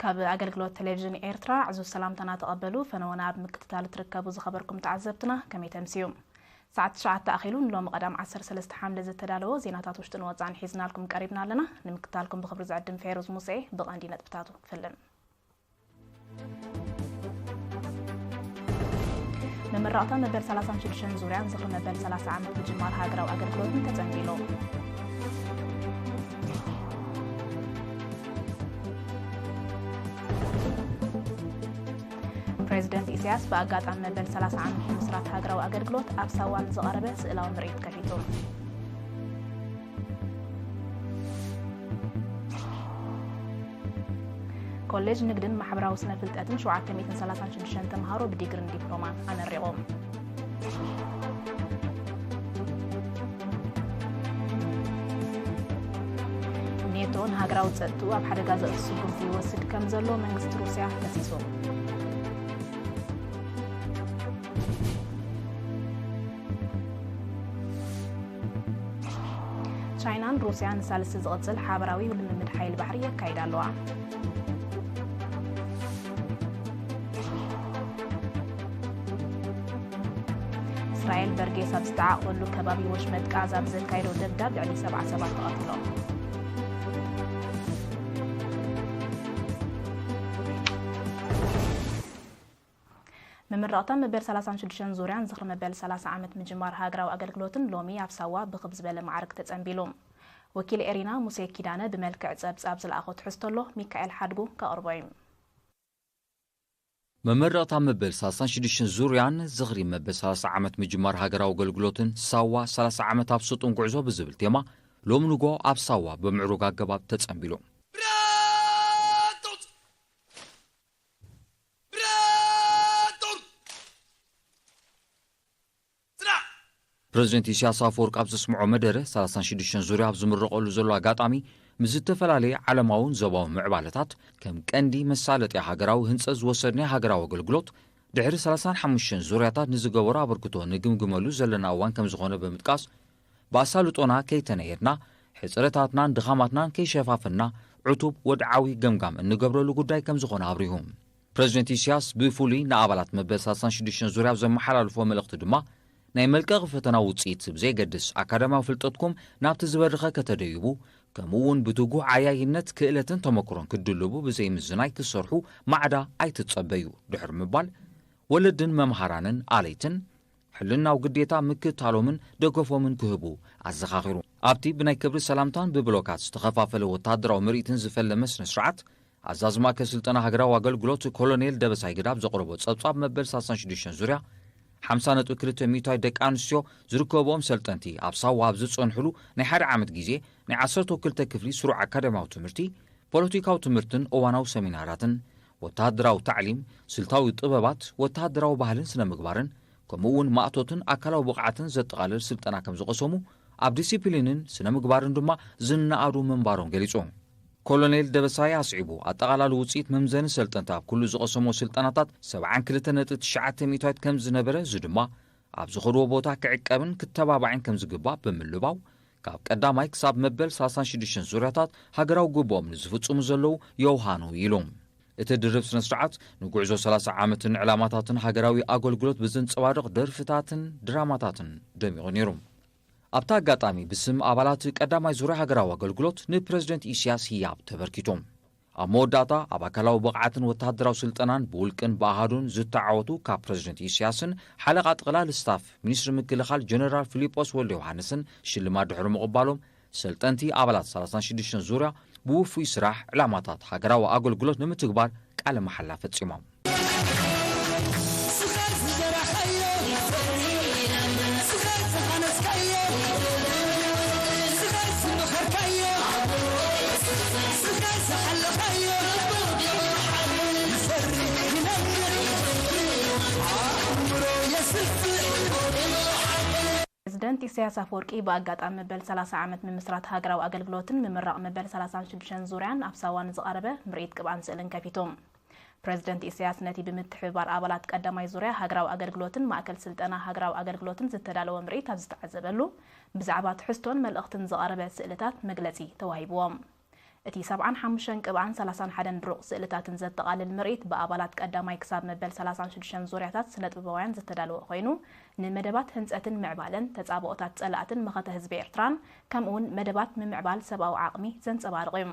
ኣብ ኣገልግሎት ቴሌቪዥን ኤርትራ ዕዙዝ ሰላምታና ተቐበሉ። ፈነወና ኣብ ምክትታል ትርከቡ ዝኸበርኩም ተዓዘብትና ከመይ ተምስዩ? ሰዓት ትሽዓተ ኣኺሉ ንሎሚ ቀዳም ዓሰርተ ሰለስተ ሓምለ ዝተዳለወ ዜናታት ውሽጥን ወጻእን ሒዝናልኩም ቀሪብና ኣለና። ንምክትታልኩም ብኽብሪ ዝዕድም ፌሩዝ ሙሴ። ብቐንዲ ነጥብታቱ ክፍልን። ምምራቕታ መበል ሰላሳን ሽዱሽተን ዙርያን ዝኽሪ መበል ሰላሳ ዓመት ምጅማር ሃገራዊ ኣገልግሎትን ተጸንቢሉ። ፕሬዚደንት ኢሳያስ ብኣጋጣሚ መበል ሰላሳ ዓመት ምምስራት ሃገራዊ ኣገልግሎት ኣብ ሳዋ ንዝቐረበ ስእላዊ ምርኢት ከፊቱ። ኮሌጅ ንግድን ማሕበራዊ ስነ ፍልጠትን ሸውዓተ ሚእትን ሰላሳን ሽዱሽተን ተምሃሮ ብዲግርን ዲፕሎማን ኣመሪቖም። ኔቶ ንሃገራዊ ጸጥትኡ ኣብ ሓደጋ ዘእቱ ስጉምቲ ይወስድ ከም ዘሎ መንግስቲ ሩስያ ከሲሱ። ቻይናን ሩስያን ንሳልስቲ ዝቕጽል ሓበራዊ ልምምድ ሓይሊ ባሕሪ የካይዳ ኣለዋ። እስራኤል በርጌስ ኣብ ዝተዓቕበሉ ከባቢ ወሽመጥ ቃዛ ብዘካየዶ ደብዳብ ልዕሊ ሰብዓ ሰባት ተቐቲሎም። ምምራቕታ መበል ሰላሳን ሽዱሽተን ዙርያን ዝኽሪ መበል ሰላሳ ዓመት ምጅማር ሃገራዊ ኣገልግሎትን ሎሚ ኣብ ሳዋ ብኽብ ዝበለ ማዕርግ ተጸንቢሉ። ወኪል ኤሪና ሙሴ ኪዳነ ብመልክዕ ጸብጻብ ዝለኣኾ ትሕዝቶ ኣሎ፣ ሚካኤል ሓድጉ ከቕርቦ እዩ። መመረቕታ መበል ሰላሳን ሽዱሽተን ዙርያን ዝኽሪ መበል ሰላሳ ዓመት ምጅማር ሃገራዊ ኣገልግሎትን ሳዋ ሰላሳ ዓመት ኣብ ስጡም ጉዕዞ ብዝብል ቴማ ሎም ንጎ ኣብ ሳዋ ብምዕሩግ ኣገባብ ተጸንቢሉ። ፕረዚደንት ኢሳያስ ኣፈወርቂ ኣብ ዘስምዖ መደረ ሰላሳን ሽዱሽተን ዙርያ ኣብ ዝምረቐሉ ዘሎ ኣጋጣሚ ምስ ዝተፈላለየ ዓለማውን ዞባውን ምዕባለታት ከም ቀንዲ መሳለጥያ ሃገራዊ ህንጸት ዝወሰድናዮ ሃገራዊ ኣገልግሎት ድሕሪ ሰላሳን ሓሙሽተን ዙርያታት ንዝገበሮ ኣበርክቶ ንግምግመሉ ዘለና እዋን ከም ዝኾነ ብምጥቃስ ብኣሳልጦና ከይተነየድና ሕጽረታትናን ድኻማትናን ከይሸፋፍንና ዕቱብ ወድዓዊ ገምጋም እንገብረሉ ጉዳይ ከም ዝኾነ ኣብሪሁ። ፕረዚደንት ኢሳያስ ብፍሉይ ንኣባላት መበል ሰላሳን ሽዱሽተን ዙርያ ኣብ ዘመሓላልፎ መልእኽቲ ድማ ናይ መልቀቒ ፈተና ውጽኢት ብዘየገድስ ኣካዳሚያዊ ፍልጠትኩም ናብቲ ዝበርኸ ከተደይቡ ከምኡ እውን ብትጉህ ዓያይነት ክእለትን ተመክሮን ክትድልቡ ብዘይምዝናይ ክትሰርሑ ማዕዳ ኣይትጸበዩ ድሕሪ ምባል ወለድን መምሃራንን ኣለይትን ሕልናዊ ግዴታ ምክታሎምን ደገፎምን ክህቡ ኣዘኻኺሩ። ኣብቲ ብናይ ክብሪ ሰላምታን ብብሎካት ዝተኸፋፈለ ወታደራዊ ምርኢትን ዝፈለመ ስነ ስርዓት ኣዛዚ ማእከል ስልጠና ሃገራዊ ኣገልግሎት ኮሎኔል ደበሳይ ግዳብ ዘቕረቦ ጸብጻብ መበል ሰላሳን ሽዱሽተን ዙርያ ሓምሳ ነጥቢ ክልተ ሚእታዊት ደቂ ኣንስትዮ ዝርከብኦም ሰልጠንቲ ኣብ ሳዋ ኣብ ዝጸንሕሉ ናይ ሓደ ዓመት ግዜ ናይ ዓሰርተ ክልተ ክፍሊ ስሩዕ ኣካዳሚያዊ ትምህርቲ፣ ፖለቲካዊ ትምህርትን እዋናዊ ሰሚናራትን፣ ወተሃደራዊ ታዕሊም፣ ስልታዊ ጥበባት፣ ወተሃደራዊ ባህልን ስነ ምግባርን፣ ከምኡ እውን ማእቶትን ኣካላዊ ብቕዓትን ዘጠቓልል ስልጠና ከም ዝቐሰሙ፣ ኣብ ዲሲፕሊንን ስነ ምግባርን ድማ ዝነኣዱ ምንባሮም ገሊጹ። ኮሎኔል ደበሳይ ኣስዒቡ፣ ኣጠቓላሊ ውጽኢት መምዘኒ ሰልጠንቲ ኣብ ኩሉ ዝቐሰሞ ስልጠናታት ሰብዓን ክልተ ነጥቢ ትሽዓተ ሚእታዊት ከም ዝነበረ፣ እዚ ድማ ኣብ ዝኸድዎ ቦታ ክዕቀብን ክተባባዕን ከም ዝግባእ ብምልባው፣ ካብ ቀዳማይ ክሳብ መበል ሰላሳን ሽዱሽተን ዙርያታት ሃገራዊ ግብኦም ንዝፍጽሙ ዘለዉ የውሃኑ ኢሉ። እቲ ድርብ ስነ ስርዓት ንጉዕዞ ሰላሳ ዓመትን ዕላማታትን ሃገራዊ ኣገልግሎት ብዘንጸባርቕ ደርፍታትን ድራማታትን ደሚቑ ነይሩ። ኣብቲ ኣጋጣሚ ብስም ኣባላት ቀዳማይ ዙርያ ሃገራዊ ኣገልግሎት ንፕረዚደንት ኢሳያስ ህያብ ተበርኪቱ። ኣብ መወዳእታ ኣብ ኣካላዊ ብቕዓትን ወተሃደራዊ ስልጠናን ብውልቅን ብኣሃዱን ዝተዓወቱ ካብ ፕረዚደንት ኢሳያስን ሓለቓ ጠቕላሊ ስታፍ ሚኒስትሪ ምክልኻል ጀነራል ፊሊጶስ ወልደ ዮሃንስን ሽልማት ድሕሪ ምቕባሎም ሰልጠንቲ ኣባላት ሰላሳን ሽዱሽተን ዙርያ ብውፉይ ስራሕ ዕላማታት ሃገራዊ ኣገልግሎት ንምትግባር ቃለ መሓላ ፈጺሞም። ፕሬዚደንት ኢሳያስ ኣፈወርቂ ብኣጋጣሚ መበል ሰላሳ ዓመት ምምስራት ሃገራዊ ኣገልግሎትን ምምራቕ መበል ሰላሳን ሽዱሽተን ዙርያን ኣብ ሳዋ ንዝቐረበ ምርኢት ቅብኣን ስእልን ከፊቱ። ፕሬዚደንት ኢሳያስ ነቲ ብምትሕብባር ኣባላት ቀዳማይ ዙርያ ሃገራዊ ኣገልግሎትን ማእከል ስልጠና ሃገራዊ ኣገልግሎትን ዝተዳለወ ምርኢት ኣብ ዝተዓዘበሉ፣ ብዛዕባ ትሕዝቶን መልእኽትን ዝቐረበ ስእልታት መግለጺ ተዋሂብዎም። እቲ ሰብዓን ሓሙሽተን ቅብኣን ሰላሳን ሓደን ድሩቕ ስእልታትን ዘጠቓልል ምርኢት ብኣባላት ቀዳማይ ክሳብ መበል ሰላሳን ሽዱሽተን ዙርያታት ስነ-ጥበባውያን ዝተዳለወ ኮይኑ፣ ንመደባት ህንጸትን ምዕባለን፣ ተጻብኦታት ጸላእትን መኸተ ህዝቢ ኤርትራን፣ ከምኡ'ውን መደባት ምምዕባል ሰብኣዊ ዓቕሚ ዘንጸባርቕ እዩ።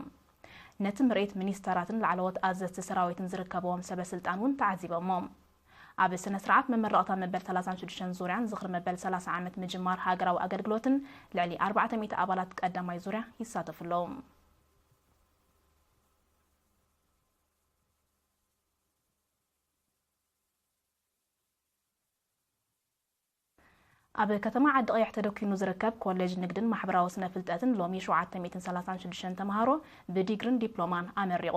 ነቲ ምርኢት ሚኒስተራትን ላዕለዎት ኣዘዝቲ ሰራዊትን ዝርከብዎም ሰበ ስልጣን እውን ተዓዚቦሞ። ኣብ ስነ ስርዓት መመረቕታ መበል ሰላሳን ሽዱሽተን ዙርያን ዝኽሪ መበል ሰላሳ ዓመት ምጅማር ሃገራዊ ኣገልግሎትን ልዕሊ ኣርባዕተ ሚእቲ ኣባላት ቀዳማይ ዙርያ ይሳተፉ ኣለዉ። ኣብ ከተማ ዓዲ ቀይሕ ተደኪኑ ዝርከብ ኮሌጅ ንግድን ማሕበራዊ ስነ ፍልጠትን ሎሚ ሸውዓተ ሚእትን ሰላሳን ሽዱሽተን ተምሃሮ ብዲግሪን ዲፕሎማን ኣመሪቑ።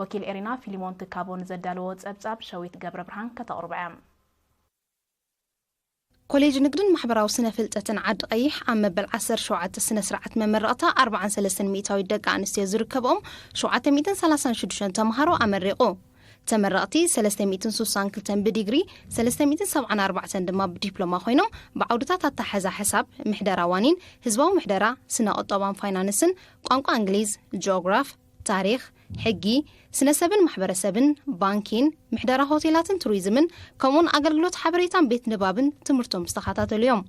ወኪል ኤሪና ፊሊሞን ትካቦ ንዘዳለዎ ጸብጻብ ሸዊት ገብረ ብርሃን ከተቕርቦ እያ። ኮሌጅ ንግድን ማሕበራዊ ስነ ፍልጠትን ዓዲ ቀይሕ ኣብ መበል ዓሰርተ ሸውዓተ ስነ ስርዓት መመረቕታ ኣርባዓን ሰለስተን ሚእታዊት ደቂ ኣንስትዮ ዝርከብኦም ሸውዓተ ሚእትን ሰላሳን ሽዱሽተን ተምሃሮ ኣመሪቑ። ተመረቕቲ ሰለስተ ሚእትን ስሳን ክልተን ብዲግሪ፣ ሰለስተ ሚእትን ሰብዓን ኣርባዕተን ድማ ብዲፕሎማ ኮይኖም፣ ብዓውድታት ኣተሓሕዛ ሕሳብ፣ ምሕደራ ዋኒን፣ ህዝባዊ ምሕደራ፣ ስነ ቁጠባን ፋይናንስን፣ ቋንቋ እንግሊዝ፣ ጂኦግራፍ፣ ታሪኽ፣ ሕጊ፣ ስነ ሰብን ማሕበረሰብን፣ ባንኪን፣ ምሕደራ ሆቴላትን ቱሪዝምን፣ ከምኡውን ኣገልግሎት ሓበሬታን ቤት ንባብን ትምህርቶም ዝተኸታተሉ እዮም።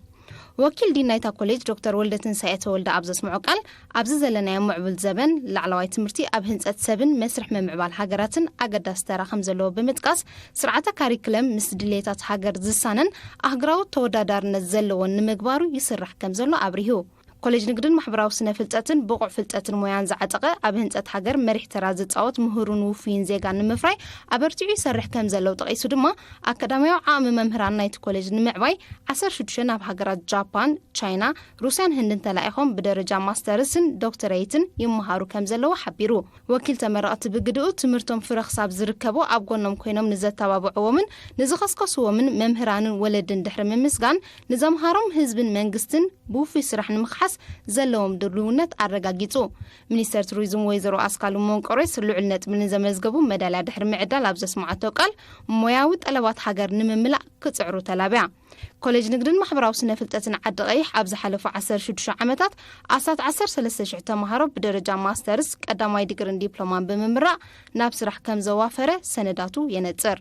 ወኪል ዲን ናይታ ኮሌጅ ዶክተር ወልደትንሳኤ ተወልደ ኣብ ዘስምዖ ቃል፣ ኣብዚ ዘለናዮ ምዕቡል ዘበን ላዕለዋይ ትምህርቲ ኣብ ህንጸት ሰብን መስርሕ ምምዕባል ሃገራትን ኣገዳሲ ተራ ከም ዘለዎ ብምጥቃስ፣ ስርዓተ ካሪክለም ምስ ድሌታት ሃገር ዝሳነን ኣህጉራዊ ተወዳዳርነት ዘለዎን ንምግባሩ ይስራሕ ከም ዘሎ ኣብሪሁ። ኮሌጅ ንግድን ማሕበራዊ ስነ ፍልጠትን ብቑዕ ፍልጠትን ሞያን ዝዓጠቐ፣ ኣብ ህንጸት ሃገር መሪሕ ተራ ዝጻወት ምሁሩን ውፉይን ዜጋ ንምፍራይ ኣበርቲዑ ይሰርሕ ከም ዘለዉ ጠቒሱ ድማ፣ ኣካዳሚያዊ ዓቕሚ መምህራን ናይቲ ኮሌጅ ንምዕባይ ዓሰርተ ሽዱሽተ ናብ ሃገራት ጃፓን፣ ቻይና፣ ሩስያን ህንድን ተላኢኾም ብደረጃ ማስተርስን ዶክተረይትን ይመሃሩ ከም ዘለዉ ሓቢሩ። ወኪል ተመረቕቲ ብግድኡ ትምህርቶም ፍረ ክሳብ ዝርከቦ ኣብ ጎኖም ኮይኖም ንዘተባብዕዎምን ንዝኸስከስዎምን መምህራንን ወለድን ድሕሪ ምምስጋን፣ ንዘምሃሮም ህዝብን መንግስትን ብውፉይ ስራሕ ንምኽሓስ ዘለዎም ድልውነት ኣረጋጊጹ። ሚኒስተር ቱሪዝም ወይዘሮ ኣስካሉ መንቆሬስ ልዑል ነጥቢ ንዘመዝገቡ መዳልያ ድሕሪ ምዕዳል ኣብ ዘስምዓቶ ቃል፣ ሞያዊ ጠለባት ሃገር ንምምላእ ክጽዕሩ ተላብያ። ኮሌጅ ንግድን ማሕበራዊ ስነ ፍልጠትን ዓዲ ቀይሕ ኣብ ዝሓለፉ ዓሰርተ ሽዱሽተ ዓመታት ኣስታት ዓሰርተ ሰለስተ ሽሕ ተምሃሮ ብደረጃ ማስተርስ፣ ቀዳማይ ዲግሪን ዲፕሎማን ብምምራቕ ናብ ስራሕ ከም ዘዋፈረ ሰነዳቱ የነጽር።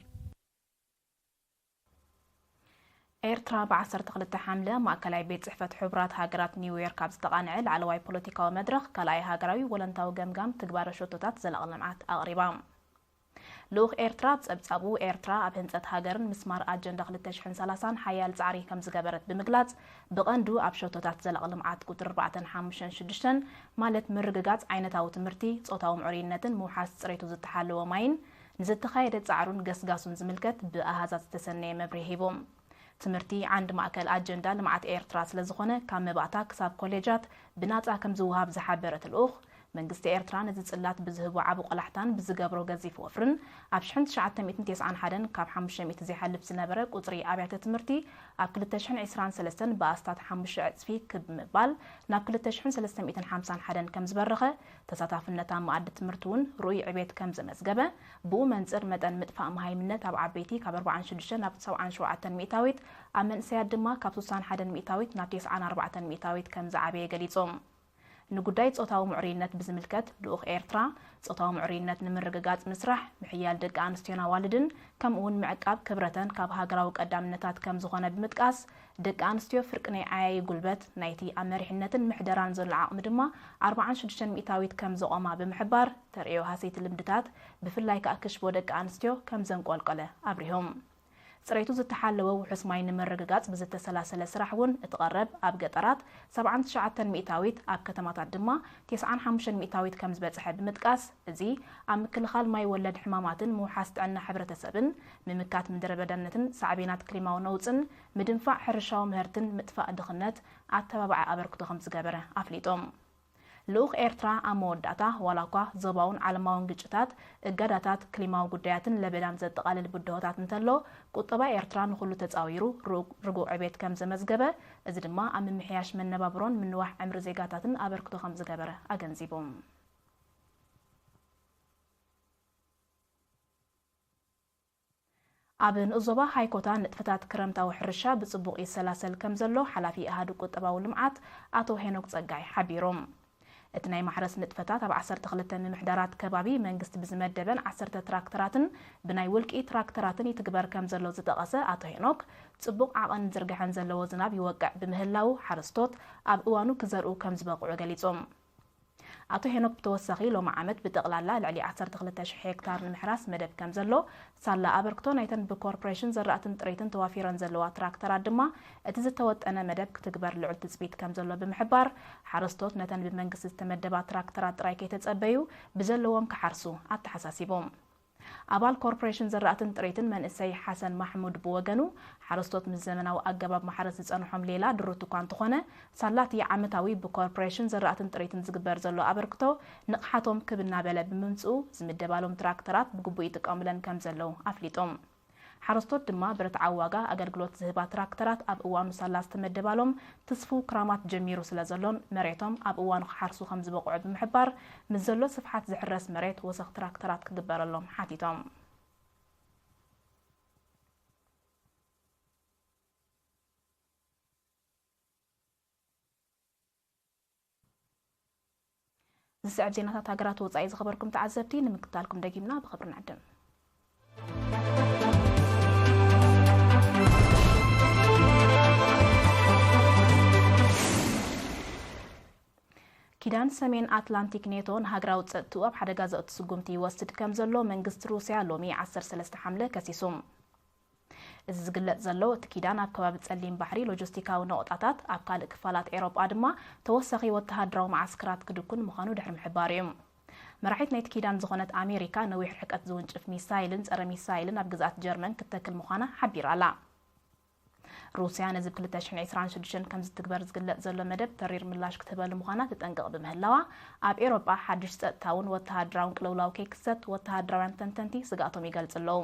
ኤርትራ ብ ዓሰርተ ክልተ ሓምለ ማእከላይ ቤት ጽሕፈት ሕቡራት ሃገራት ኒውዮርክ ኣብ ዝተቓንዐ ላዕለዋይ ፖለቲካዊ መድረኽ ካልኣይ ሃገራዊ ወለንታዊ ገምጋም ትግባረ ሸቶታት ዘላቒ ልምዓት ኣቕሪባ። ልኡኽ ኤርትራ ኣብ ጸብጻቡ፣ ኤርትራ ኣብ ህንጸት ሃገርን ምስማር ኣጀንዳ ክልተ ሽሕን ሰላሳን ሓያል ጻዕሪ ከም ዝገበረት ብምግላጽ፣ ብቐንዱ ኣብ ሸቶታት ዘላቒ ልምዓት ቁጽሪ ኣርባዕተን ሓሙሽተን ሽዱሽተን፣ ማለት ምርግጋጽ ዓይነታዊ ትምህርቲ፣ ጾታዊ ምዕሩይነትን ምውሓስ ጽሬቱ ዝተሓለወ ማይን፣ ንዝተኻየደ ጻዕሩን ገስጋሱን ዝምልከት ብኣሃዛት ዝተሰነየ መብርሂ ሂቡ። ትምህርቲ ዓንዲ ማእከል ኣጀንዳ ልምዓት ኤርትራ ስለዝኾነ፣ ካብ መባእታ ክሳብ ኮሌጃት ብናጻ ከም ዝወሃብ ዝሓበረ እቲ ልኡኽ፣ መንግስቲ ኤርትራ ነዚ ጽላት ብዝህቦ ዓቢ ቆላሕታን ብዝገብሮ ገዚፍ ወፍርን፣ ኣብ ሽሕን ትሽዓተ ሚእትን ተስዓን ሓደን ካብ ሓሙሽተ ሚእቲ ዘይሓልፍ ዝነበረ ቁጽሪ ኣብያተ ትምህርቲ፣ ኣብ ክልተ ሽሕን ዕስራን ሰለስተን ብኣስታት ሓሙሽተ ዕጽፊ ክብ ብምባል ናብ ክልተ ሽሕን ሰለስተ ሚእትን ሓምሳን ሓደን ከም ዝበረኸ፣ ተሳታፍነት ኣብ መኣዲ ትምህርቲ እውን ርኡይ ዕቤት ከም ዘመዝገበ፣ ብኡ መንጽር መጠን ምጥፋእ መሃይምነት ኣብ ዓበይቲ ካብ ኣርባዓን ሽዱሽተ ናብ ሰብዓን ሸውዓተን ሚእታዊት፣ ኣብ መንእሰያት ድማ ካብ ስሳን ሓደን ሚእታዊት ናብ ተስዓን ኣርባዕተን ሚእታዊት ከም ዝዓበየ ገሊጹ። ንጉዳይ ጾታዊ ምዕሩይነት ብዝምልከት፣ ልኡኽ ኤርትራ፣ ጾታዊ ምዕሩይነት ንምርግጋጽ ምስራሕ፣ ምሕያል ደቂ ኣንስትዮን ኣዋልድን፣ ከምኡ'ውን ምዕቃብ ክብረተን ካብ ሃገራዊ ቀዳምነታት ከም ዝኾነ ብምጥቃስ፣ ደቂ ኣንስትዮ ፍርቂ ናይ ዓያዪ ጉልበት ናይቲ ኣብ መሪሕነትን ምሕደራን ዘሎ ዓቕሚ ድማ ኣርባዓን ሽዱሽተን ሚእታዊት ከም ዘቖማ ብምሕባር፣ ተርእዮ ሃሰይቲ ልምድታት ብፍላይ ከኣ ክሽቦ ደቂ ኣንስትዮ ከም ዘንቆልቆለ ኣብሪሆም። ጽሬቱ ዝተሓለወ ውሑስ ማይ ንምርግጋጽ ብዝተሰላሰለ ስራሕ እውን እቲ ቀረብ ኣብ ገጠራት ሰብዓን ትሽዓተን ሚእታዊት፣ ኣብ ከተማታት ድማ ተስዓን ሓሙሽተን ሚእታዊት ከም ዝበጽሐ ብምጥቃስ፣ እዚ ኣብ ምክልኻል ማይ ወለድ ሕማማትን ምውሓስ ጥዕና ሕብረተሰብን፣ ምምካት ምድረ በዳነትን ሳዕቤናት ክሊማዊ ነውጽን፣ ምድንፋዕ ሕርሻዊ ምህርትን ምጥፋእ ድኽነት ኣተባባዒ ኣበርክቶ ከም ዝገበረ ኣፍሊጦም። ልኡኽ ኤርትራ ኣብ መወዳእታ፣ ዋላ እኳ ዞባውን ዓለማውን ግጭታት፣ እገዳታት፣ ክሊማዊ ጉዳያትን ለበዳን ዘጠቓልል ብድሆታት እንተሎ፣ ቁጠባ ኤርትራ ንኹሉ ተጻዊሩ ርጉ-፣ ርጉእ ዕቤት ከም ዘመዝገበ፣ እዚ ድማ ኣብ ምምሕያሽ መነባብሮን ምንዋሕ ዕምሪ ዜጋታትን ኣበርክቶ ከም ዝገበረ ኣገንዚቡ። ኣብ ንኡስ ዞባ ሃይኮታ ንጥፈታት ክረምታዊ ሕርሻ ብጽቡቕ ይሰላሰል ከም ዘሎ ሓላፊ ኣሃዱ ቁጠባዊ ልምዓት ኣቶ ሄኖክ ጸጋይ ሓቢሮም። እቲ ናይ ማሕረስ ንጥፈታት ኣብ ዓሰርተ ክልተ ምምሕዳራት ከባቢ መንግስቲ ብዝመደበን ዓሰርተ ትራክተራትን ብናይ ውልቂ ትራክተራትን ይትግበር ከም ዘሎ ዝጠቐሰ ኣቶ ሄኖክ፣ ጽቡቕ ዓቐንን ዝርግሐን ዘለዎ ዝናብ ይወቅዕ ብምህላዉ፣ ሓረስቶት ኣብ እዋኑ ክዘርኡ ከም ዝበቕዑ ገሊጹ። ኣቶ ሄኖክ ብተወሳኺ፣ ሎሚ ዓመት ብጠቕላላ ልዕሊ ዓሰርተ ክልተ ሽሕ ሄክታር ንምሕራስ መደብ ከም ዘሎ፣ ሳላ ኣበርክቶ ናይተን ብኮርፖሬሽን ዘራእትን ጥሪትን ተዋፊረን ዘለዋ ትራክተራት ድማ፣ እቲ ዝተወጠነ መደብ ክትግበር ልዑል ትጽቢት ከም ዘሎ ብምሕባር፣ ሓረስቶት ነተን ብመንግስቲ ዝተመደባ ትራክተራት ጥራይ ከይተጸበዩ፣ ብዘለዎም ክሓርሱ ኣተሓሳሲቡ። ኣባል ኮርፖሬሽን ዘራእትን ጥሪትን መንእሰይ ሓሰን ማሕሙድ ብወገኑ፣ ሓረስቶት ምስ ዘመናዊ ኣገባብ ማሕረስ ዝጸንሖም ሌላ ድሩት እኳ እንተኾነ፣ ሳላ እቲ ዓመታዊ ብኮርፖሬሽን ዘራእትን ጥሪትን ዝግበር ዘሎ ኣበርክቶ ንቕሓቶም ክብ እናበለ ብምምጽኡ፣ ዝምደባሎም ትራክተራት ብግቡእ ይጥቀሙለን ከም ዘለዉ ኣፍሊጡ። ሓረስቶት ድማ ብርትዓዊ ዋጋ ኣገልግሎት ዝህባ ትራክተራት ኣብ እዋኑ ሳላ ዝተመደባሎም ትስፉው ክራማት ጀሚሩ ስለ ዘሎን፣ መሬቶም ኣብ እዋኑ ክሓርሱ ከም ዝበቕዑ ብምሕባር፣ ምስ ዘሎ ስፍሓት ዝሕረስ መሬት ወሰኽ ትራክተራት ክግበረሎም ሓቲቶም። ዝስዕብ ዜናታት ሃገራት ወጻኢ ዝኸበርኩም ተዓዘብቲ፣ ንምክትታልኩም ደጊምና ብኽብሪ ንዕድም። ኪዳን ሰሜን ኣትላንቲክ ኔቶ ንሃገራዊ ጸጥትኡ ኣብ ሓደጋ ዘእቱ ስጉምቲ ይወስድ ከም ዘሎ መንግስቲ ሩስያ ሎሚ ዓሰርተ ሰለስተ ሓምለ ከሲሱ። እዚ ዝግለጽ ዘሎ፣ እቲ ኪዳን ኣብ ከባቢ ጸሊም ባሕሪ ሎጂስቲካዊ ነቑጣታት፣ ኣብ ካልእ ክፋላት ኤውሮጳ ድማ ተወሳኺ ወተሃደራዊ መዓስከራት ክድኩን ምዃኑ ድሕሪ ምሕባሩ እዩ። መራሒት ናይቲ ኪዳን ዝኾነት ኣሜሪካ፣ ነዊሕ ርሕቀት ዝውንጭፍ ሚሳይልን ጸረ ሚሳይልን ኣብ ግዝኣት ጀርመን ክትተክል ምዃና ሓቢራ ኣላ። ሩስያ ነዚ ብ ክልተ ሽሕን ዕስራን ሽዱሽተን ከም ዝትግበር ዝግለጽ ዘሎ መደብ ተሪር ምላሽ ክትህበሉ ምዃና ትጠንቅቕ ብምህላዋ፣ ኣብ ኤውሮጳ ሓድሽ ጸጥታውን ወተሃደራውን ቅልውላው ከይክሰት ወተሃደራውያን ተንተንቲ ስግኣቶም ይገልጹ ኣለዉ።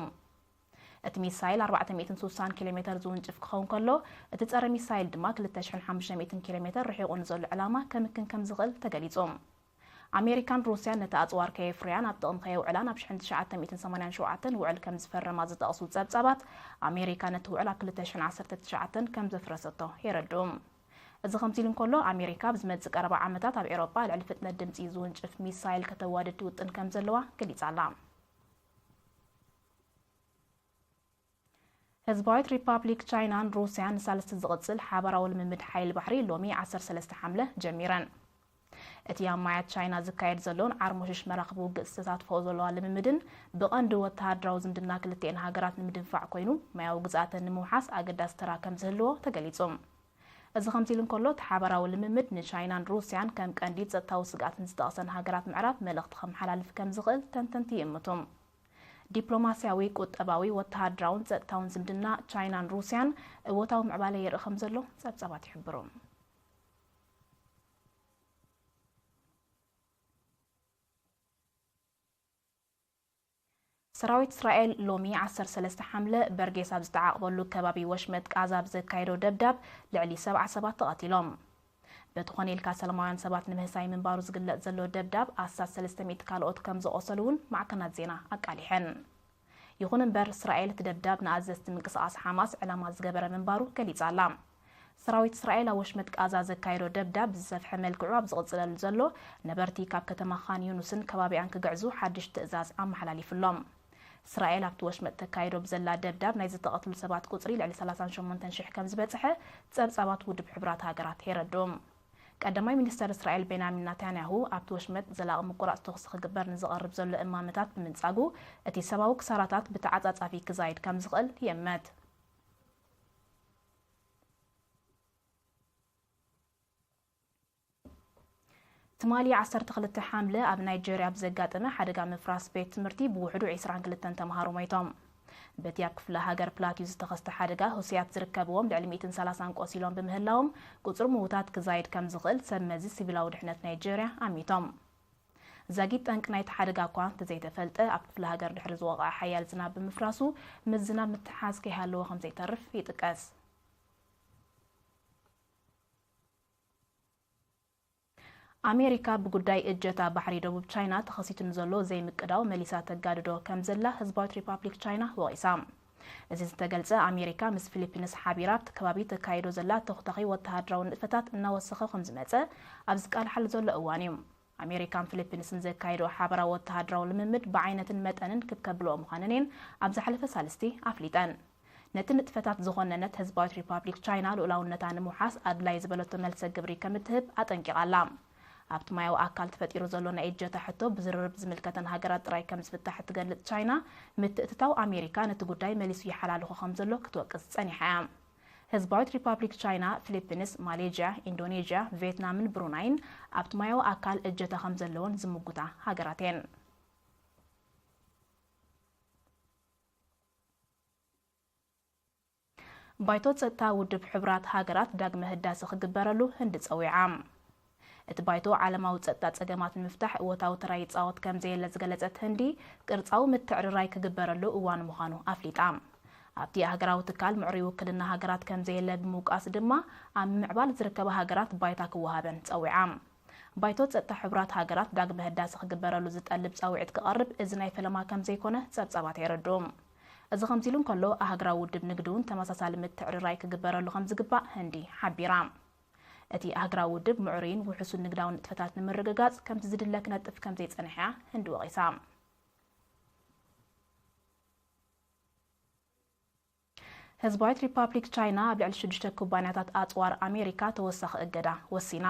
እቲ ሚሳይል ኣርባዕተ ሚእትን ስሳን ኪሎ ሜተር ዝውንጭፍ ክኸውን ከሎ፣ እቲ ጸረ ሚሳይል ድማ ክልተ ሽሕን ሓሙሽተ ሚእትን ኪሎ ሜተር ርሒቑ ንዘሎ ዕላማ ከምክን ከም ዝኽእል ተገሊጹ። ኣሜሪካን ሩስያን ነቲ ኣጽዋር ከየፍርያን ኣብ ጥቕሚ ከየውዕላን ኣብ ሽሕን ትሽዓተ ሚእትን ሰማንያን ሸውዓተን ውዕል ከም ዝፈረማ ዝጠቕሱ ጸብጻባት፣ ኣሜሪካ ነቲ ውዕል ኣብ ክልተ ሽሕን ዓሰርተ ትሽዓተን ከም ዘፍረሰቶ የረድኡ። እዚ ከምዚ ኢሉ እንከሎ፣ ኣሜሪካ ኣብ ዝመጽእ ቀረባ ዓመታት ኣብ ኤውሮጳ ልዕሊ ፍጥነት ድምጺ ዝውንጭፍ ሚሳይል ከተዋድድ ትውጥን ከም ዘለዋ ገሊጻ ኣላ። ህዝባዊት ሪፓብሊክ ቻይናን ሩስያን ንሳልስቲ ዝቕጽል ሓባራዊ ልምምድ ሓይሊ ባሕሪ ሎሚ ዓሰርተ ሰለስተ ሓምለ ጀሚረን። እቲ ኣብ ማያት ቻይና ዝካየድ ዘሎን ዓርሞሽሽ መራኽብ ውግእ ዝተሳትፈኦ ዘለዋ ልምምድን ብቐንዱ ወተሃደራዊ ዝምድና ክልቲኤን ሃገራት ንምድንፋዕ ኮይኑ፣ ማያዊ ግዝኣተን ንምውሓስ ኣገዳሲ ተራ ከም ዝህልዎ ተገሊጹ። እዚ ከምዚ ኢሉ እንከሎ፣ እቲ ሓባራዊ ልምምድ ንቻይናን ሩስያን ከም ቀንዲ ጸጥታዊ ስግኣትን ዝጠቕሰን ሃገራት ምዕራብ መልእኽቲ ከመሓላልፍ ከም ዝኽእል ተንተንቲ ይእምቱ። ዲፕሎማስያዊ፣ ቁጠባዊ፣ ወተሃደራውን ጸጥታውን ዝምድና ቻይናን ሩስያን እወታዊ ምዕባለ የርኢ ከም ዘሎ ጸብጻባት ይሕብሩ። ሰራዊት እስራኤል ሎሚ ዓሰርተ ሰለስተ ሓምለ በርጌስ ኣብ ዝተዓቕበሉ ከባቢ ወሽመጥ ቃዛ ኣብ ዘካየዶ ደብዳብ ልዕሊ ሰብዓ ሰባት ተቐቲሎም። በቲ ኮነ ኢልካ ሰላማውያን ሰባት ንምህሳይ ምንባሩ ዝግለጽ ዘሎ ደብዳብ ኣስታት ሰለስተ ሚእቲ ካልኦት ከም ዘቖሰሉ እውን ማዕከናት ዜና ኣቃሊሐን። ይኹን እምበር፣ እስራኤል እቲ ደብዳብ ንኣዘዝቲ ምንቅስቓስ ሓማስ ዕላማ ዝገበረ ምንባሩ ገሊጻ ኣላ። ሰራዊት እስራኤል ኣብ ወሽመጥ ቃዛ ዘካየዶ ደብዳብ ብዝሰፍሐ መልክዑ ኣብ ዝቕጽለሉ ዘሎ፣ ነበርቲ ካብ ከተማ ኻን ዩኑስን ከባቢኣን ክግዕዙ ሓድሽ ትእዛዝ ኣመሓላሊፉሎም። እስራኤል ኣብቲ ወሽመጥ ተካይዶ ብዘላ ደብዳብ ናይ ዝተቐትሉ ሰባት ቁጽሪ ልዕሊ ሰላሳን ሸሞንተን ሽሕ ከም ዝበጽሐ ጸብጻባት ውድብ ሕቡራት ሃገራት የረድኡ። ቀዳማይ ሚኒስተር እስራኤል ቤንያሚን ናታንያሁ ኣብቲ ወሽመጥ ዘላቒ ምቁራጽ ተኹሲ ክግበር ንዝቐርብ ዘሎ እማመታት ብምንጻጉ፣ እቲ ሰብኣዊ ክሳራታት ብተዓጻጻፊ ክዛይድ ከም ዝኽእል ይእመት። ትማሊ ዓሰርተ ክልተ ሓምለ ኣብ ናይጀርያ ብዘጋጠመ ሓደጋ ምፍራስ ቤት ትምህርቲ ብውሕዱ ዕስራን ክልተን ተምሃሮ ሞይቶም። በቲ ኣብ ክፍለ ሃገር ፕላቲዩ ዝተኸስተ ሓደጋ፣ ህሱያት ዝርከብዎም ልዕሊ ሚእትን ሰላሳን ቆሲሎም ብምህላዎም፣ ቁጽሪ ምዉታት ክዛይድ ከም ዝኽእል ሰብ መዚ ሲቪላዊ ድሕነት ናይጀርያ ኣሚቶም። ዛጊት ጠንቂ ናይቲ ሓደጋ እኳ እንተዘይተፈልጠ፣ ኣብ ክፍለ ሃገር ድሕሪ ዝወቕዐ ሓያል ዝናብ ብምፍራሱ፣ ምስ ዝናብ ምትሕሓዝ ከይሃለዎ ከም ዘይተርፍ ይጥቀስ። ኣሜሪካ ብጉዳይ እጀታ ባሕሪ ደቡብ ቻይና ተኸሲቱ ንዘሎ ዘይምቅዳው መሊሳ ተጋድዶ ከም ዘላ ህዝባዊት ሪፓብሊክ ቻይና ወቒሳ። እዚ ዝተገልጸ፣ ኣሜሪካ ምስ ፊሊፒንስ ሓቢራ ኣብቲ ከባቢ ተካይዶ ዘላ ተኹታኺ ወተሃደራዊ ንጥፈታት እናወሰኸ ከም ዝመጸ ኣብ ዝቃልሓሉ ዘሎ እዋን እዩ። ኣሜሪካን ፊሊፒንስን ዘካየድኦ ሓበራዊ ወተሃደራዊ ልምምድ ብዓይነትን መጠንን ክብ ከብልኦ ምዃነን እየን ኣብ ዝሓለፈ ሳልስቲ ኣፍሊጠን። ነቲ ንጥፈታት ዝኾነነት ህዝባዊት ሪፓብሊክ ቻይና ልኡላውነታ ንምውሓስ ኣድላይ ዝበለቶ መልሰ ግብሪ ከም እትህብ ኣጠንቂቓ ኣላ። ኣብቲ ማያዊ ኣካል ተፈጢሩ ዘሎ ናይ እጀታ ሕቶ ብዝርርብ ዝምልከተን ሃገራት ጥራይ ከም ዝፍታሕ እትገልጽ ቻይና፣ ምትእትታው ኣሜሪካ ነቲ ጉዳይ መሊሱ ይሓላልኾ ከም ዘሎ ክትወቅስ ጸኒሓ እያ። ህዝባዊት ሪፓብሊክ ቻይና፣ ፊሊፒንስ፣ ማሌዥያ፣ ኢንዶኔዥያ፣ ቪየትናምን ብሩናይን ኣብቲ ማያዊ ኣካል እጀታ ከም ዘለወን ዝምጉታ ሃገራት እየን። ባይቶ ጸጥታ ውድብ ሕቡራት ሃገራት ዳግመ ህዳሰ ክግበረሉ ህንዲ ጸዊዓ። እቲ ባይቶ ዓለማዊ ጸጥታ ጸገማት ንምፍታሕ እወታዊ ተራ ይጻወት ከም ዘየለ ዝገለጸት ህንዲ፣ ቅርጻዊ ምትዕርራይ ክግበረሉ እዋን ምዃኑ ኣፍሊጣ። ኣብቲ ኣህገራዊ ትካል ምዕሩይ ውክልና ሃገራት ከም ዘየለ ብምውቃስ ድማ፣ ኣብ ምምዕባል ዝርከባ ሃገራት ባይታ ክወሃበን ጸዊዓ። ባይቶ ጸጥታ ሕቡራት ሃገራት ዳግመ ህዳሰ ክግበረሉ ዝጠልብ ጻውዒት ክቐርብ እዚ ናይ ፈለማ ከም ዘይኮነ ጸብጻባት የረድኡ። እዚ ከምዚ ኢሉ እንከሎ፣ ኣህግራዊ ውድብ ንግዲ እውን ተመሳሳሊ ምትዕርራይ ክግበረሉ ከም ዝግባእ ህንዲ ሓቢራ። እቲ ኣህግራዊ ውድብ ምዕሩይን ውሑሱን ንግዳዊ ንጥፈታት ንምርግጋጽ ከምቲ ዝድለ ክነጥፍ ከም ዘይጸንሐ እያ ህንዲ ወቒሳ። ህዝባዊት ሪፓብሊክ ቻይና ኣብ ልዕሊ ሽዱሽተ ኩባንያታት ኣጽዋር ኣሜሪካ ተወሳኺ እገዳ ወሲና።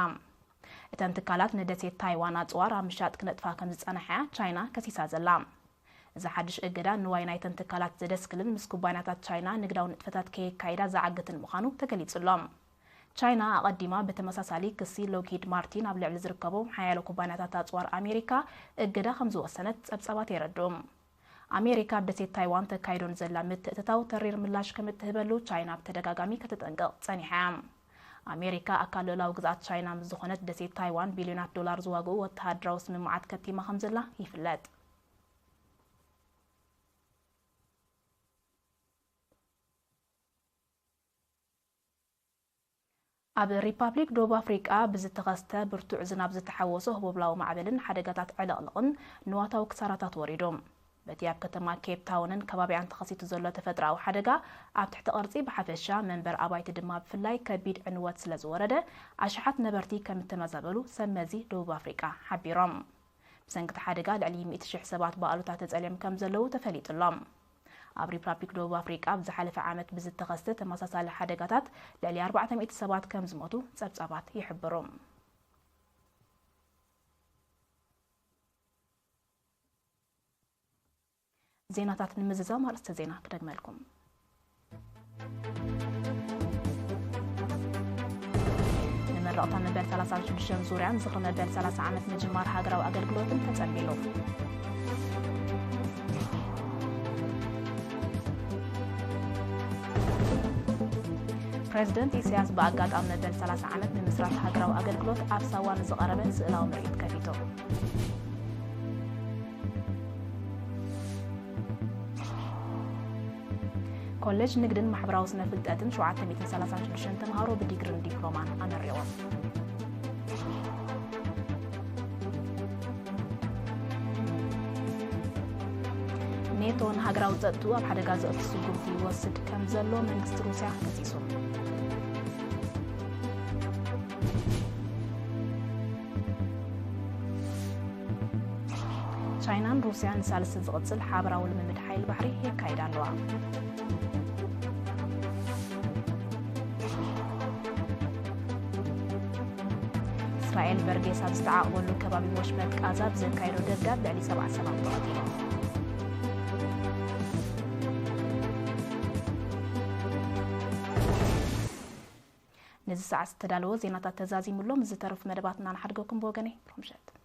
እተን ትካላት ንደሴት ታይዋን ኣጽዋር ኣብ ምሻጥ ክነጥፋ ከም ዝጸንሓ ቻይና ከሲሳ ዘላ። እዚ ሓድሽ እገዳ ንዋይ ናይተን ትካላት ዘደስክልን ምስ ኩባንያታት ቻይና ንግዳዊ ንጥፈታት ከየካይዳ ዝዓግትን ምዃኑ ተገሊጹ ኣሎ። ቻይና ኣቐዲማ ብተመሳሳሊ ክሲ ሎክሂድ ማርቲን ኣብ ልዕሊ ዝርከቡ ሓያሎ ኩባንያታት ኣጽዋር ኣሜሪካ እገዳ ከም ዝወሰነት ጸብጻባት የረድኡ። ኣሜሪካ ኣብ ደሴት ታይዋን ተካይዶ ንዘላ ምትእትታው ተሪር ምላሽ ከም እትህበሉ ቻይና ብተደጋጋሚ ከተጠንቅቕ ጸኒሓ እያ። ኣሜሪካ ኣካል ልኡላዊ ግዝኣት ቻይና ምስ ዝኾነት ደሴት ታይዋን ቢልዮናት ዶላር ዝዋግኡ ወተሃደራዊ ስምምዓት ከቲማ ከም ዘላ ይፍለጥ። ኣብ ሪፓብሊክ ደቡብ ኣፍሪቃ ብዝተኸስተ ብርቱዕ ዝናብ ዝተሓወሶ ህቦብላዊ ማዕበልን ሓደጋታት ዕልቕልቕን ንዋታዊ ክሳራታት ወሪዱ። በቲ ኣብ ከተማ ኬፕ ታውንን ከባቢኣን ተኸሲቱ ዘሎ ተፈጥሮኣዊ ሓደጋ ኣብ ትሕቲ ቅርጺ ብሓፈሻ መንበር ኣባይቲ ድማ ብፍላይ ከቢድ ዕንወት ስለ ዝወረደ ኣሽሓት ነበርቲ ከም እተመዛበሉ ሰብ መዚ ደቡብ ኣፍሪቃ ሓቢሮም። ብሰንኪ እቲ ሓደጋ ልዕሊ ሚእቲ ሽሕ ሰባት ብኣሉታ ተጸልዮም ከም ዘለዉ ተፈሊጡ ኣሎ። ኣብ ሪፓብሊክ ደቡብ ኣፍሪቃ ኣብ ዝሓለፈ ዓመት ብዝተኸስተ ተመሳሳሊ ሓደጋታት ልዕሊ ኣርባዕተ ሚእቲ ሰባት ከም ዝሞቱ ጸብጻባት ይሕብሩ። ዜናታት ንምዝዛም ኣርእስተ ዜና ክደግመልኩም። ንመረቕታ መበል ሰላሳን ሽዱሽተን ዙርያን ዝኽሪ መበል ሰላሳ ዓመት ምጅማር ሃገራዊ ኣገልግሎትን ተጸንቢሉ። ፕሬዝደንት ኢሳያስ ብኣጋጣሚ መበል ሰላሳ ዓመት ምምስራት ሃገራዊ ኣገልግሎት ኣብ ሳዋ ንዝቐረበ ስእላዊ ምርኢት ከፊቱ። ኮሌጅ ንግድን ማሕበራዊ ስነ ፍልጠትን ሸውዓተ ሚእትን ሰላሳን ሽዱሽተን ተምሃሮ ብዲግሪን ዲፕሎማን ኣመሪቖም። ኔቶ ንሃገራዊ ጸጥትኡ ኣብ ሓደጋ ዘእቱ ስጉምቲ ይወስድ ከም ዘሎ መንግስቲ ሩስያ ከሲሱ። ቻይናን ሩስያን ንሳልስቲ ዝቕጽል ሓበራዊ ልምምድ ሓይሊ ባሕሪ የካይዳ ኣለዋ። እስራኤል በርጌስ ኣብ ዝተዓቕበሉ ከባቢ ወሽመጥ ቃዛ ብዘካየዶ ደብዳብ ልዕሊ ሰብዓ ሰባት ተቐቲሎም። ነዚ ሰዓት ዝተዳለወ ዜናታት ተዛዚሙሎም፣ ዝተረፉ መደባትና ንሓድገኩም ብወገነይ። ብሩኽ ምሸት።